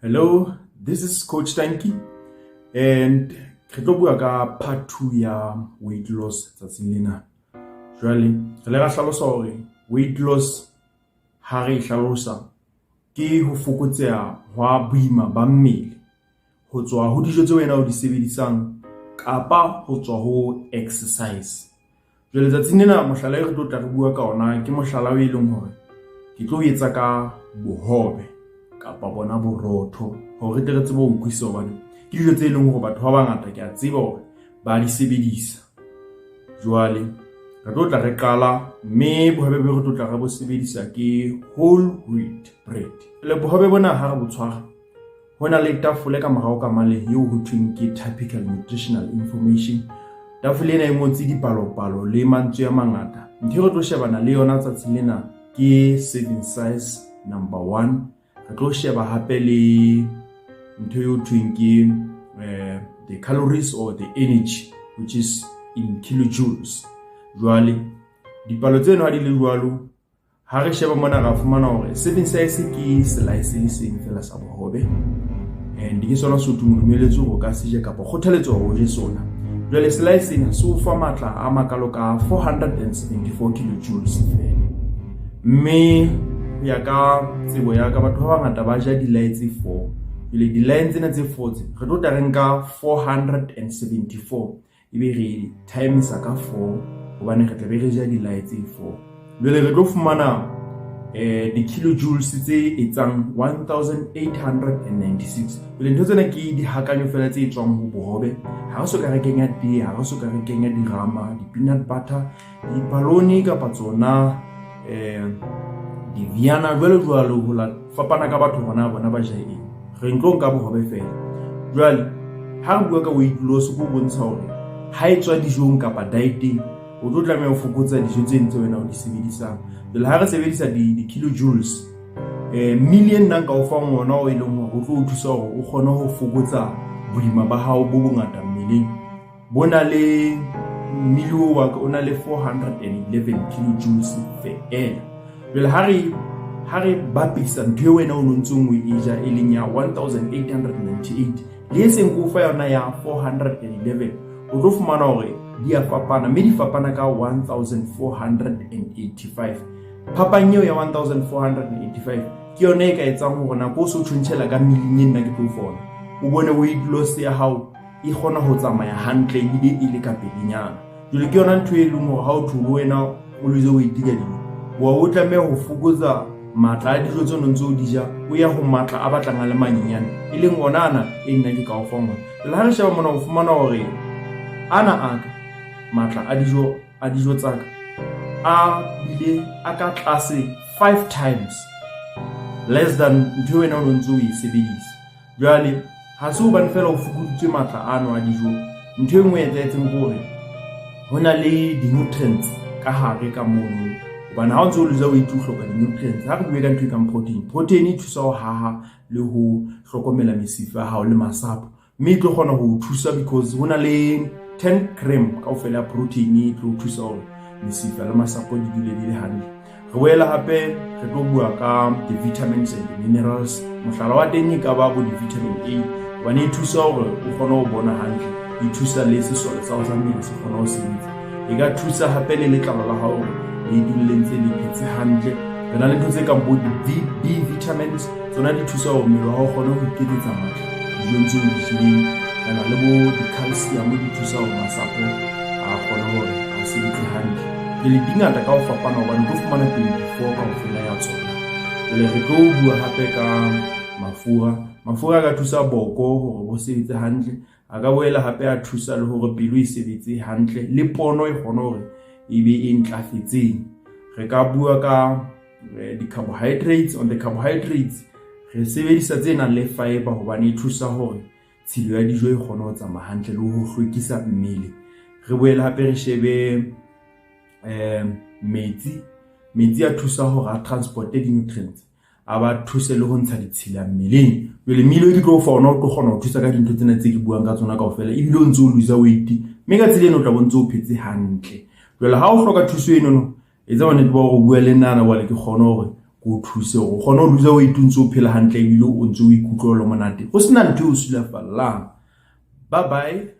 Hello, this is Coach Tanki and re tlo bua ka part 2 ya weight loss tsatsing lena. Jwale re le ra hlalosa hore weight loss ha re e hlalosa ke ho fokotseha hwa boima ba mmele ho tswa ho dijo tse wena o di sebedisang kapa ho tswa ho exercise. Jwale tsatsing lena mohlala e re tlo tla re bua ka ona ke mohlala o e leng hore ke tlo etsa ka bohobe kapa bona borotho hore re tle re tsebe ho utlwisisa, hobane ke dijo tse leng hore batho ba bangata ke a tseba hore ba di sebedisa. Jwale re tlo tla re qala, mme bohobe bo re tlo tla re bo sebedisa ke whole wheat bread. Le bohobe bona ha re bo tshwara, ho na le tafole ka morao ka male eo ho thweng ke typical nutritional information. Tafole ena e ngotse dipalopalo le mantswe a mangata. Ntho e re tlo shebana le yona tsatsing lena ke serving size number 1. Re tlo sheba hape le ntho eo thweng ke the calories or the energy, which is in kilojoules. Jwale dipalo tseno ha di le jwalo, ha re sheba mona ra fumana hore serving size ke slice le seng fela sa bohobe, and ke sona se o dumeletswe hore o ka se je kapa kgothaletso hore o je sona. Jwale slice sena se o fa matla a makalo ka 474 kilojoules fela, mme ho ya ka tsebo ya ka batho ba bangata ba ja di-line tse 4. Jwale di-line tsena tse 4 tse re tlo tla re nka 474 ebe re timesa ka 4, hobane re tla be re ja di-line tse 4. Jwale re tlo fumana di-kilojoules tse etsang 1896. Jwale ntho tsena ke dihakanyo fela tse tswang ho bohobe. Ha re so ka re kenya tee, ha re so ka re kenya dirama, di-peanut butter, di-balloon kapa tsona di-viana jwalo jwalo, ho la fapana ka batho hona bona ba ja eng. Re ntlo nka bohobe fela. Jwale ha re bua ka weight loss, ko bontsha hore ha e tswa dijong kapa dieteng, o tlo tlameha ho fokotsa dijo tse ntse wena o di sebedisang. Jwale ha re sebedisa di-kilojoules, million nna nka o fang ona o e leng hore o tlo o thusa hore o kgone ho fokotsa boima ba hao bo bongata mmeleng, bo na le mmele o wa ka o na le 411 kilojoules feela. Jwale ha re bapisa ntho e wena o no ntsong o e ja e leng ya 1898 le e seng ko fa yona ya 411, o tlo fumana hore di a fapana, mme di fapana ka 1485. Phapang eo ya 1485 ke yona e ka etsang hore nako o se o tjhontjhela ka milling e nna ke tlo fona, o bone weight loss ya hao e kgona ho tsamaya hantle ebile e le ka pelenyana. Jwale ke yona ntho e leng hore ha o thole wena o lose weight ka dijo, wa o tlameha ho fokotsa matla a dijo tse o ntse o di ja, o ya ho matla a batlang a le manyenyane, e leng ona ana e nna ke ka o fang ona. Jwale ha re sheba mona, o fumana hore ana a ka matla a dijo tsa ka a bile a ka tlase 5 times less than ntho e wena o ntse o e sebedisa. Jwale ha se hobane fela o fokoditswe matla ano a dijo. Ntho e nngwe e etsahetseng ke hore ho na le di-nutrients ka hare ka mono, hobane ha o ntse o lose weight o hloka di-nutrients. Ha re bue ka ntho e kang protein, protein e thusa ho haha le ho hlokomela mesifa ya hao le masapo, mme e tlo kgona ho o thusa because ho na le 10 gram kaofela ya protein e tlo o thusa hore mesifa le masapo di dule di le hantle. Re boela hape re tlo bua ka di-vitamins and minerals. Mohlala wa teng e ka ba bo di-vitamin A, hobane e thusa hore o kgone ho bona hantle, e thusa le sesole sa hao sa mmele se kgone ho sebetsa, e ka thusa hape le letlalo la hao hore le dule le ntse le phetse hantle. Re na le ntho tse kang bo di-B vitamins, tsona di thusa hore mmele wa hao o kgone ho iketsetsa matla dijong tseo di jeleng. Re na le bo di-calcium, di thusa hore masapo a kgone hore a sebetse hantle. Jwale di ngata ka ho fapana, hobane o tlo fumana 24 kaofela ya tsona. Jwale re tlo bua hape ka mafura. Mafura a ka thusa boko hore bo sebetse hantle, a ka boela hape a thusa le hore pelo e sebetse hantle le pono e kgone hore e be e ntlafetseng. Re ka bua ka di-carbohydrates. On the carbohydrates re sebedisa tse nang le fiber, hobane e thusa hore tshilo ya dijo e kgone ho tsamaya hantle le ho hlwekisa mmele. Re boele hape re shebe metsi. Metsi a thusa hore a transporte di-nutrients, a ba thuse le ho ntsha ditshila mmeleng. Jwale mmele o ke tlo fa ona o tlo kgona ho thusa ka dintho tsena tse ke buang ka tsona kaofela, ebile o ntse o lose weight, mme ka tsela eno o tla bo ntse o phetse hantle. Jwale ha o hloka thuso enono, etsa bonnete ba hore o bua le nna jwale ke kgone hore Ke o thuse hore o kgone ho lose weight o ntse o phela hantle ebile o ntse o ikutlwa o le monate, ho sena ntho e o sulafallang. Bye bye.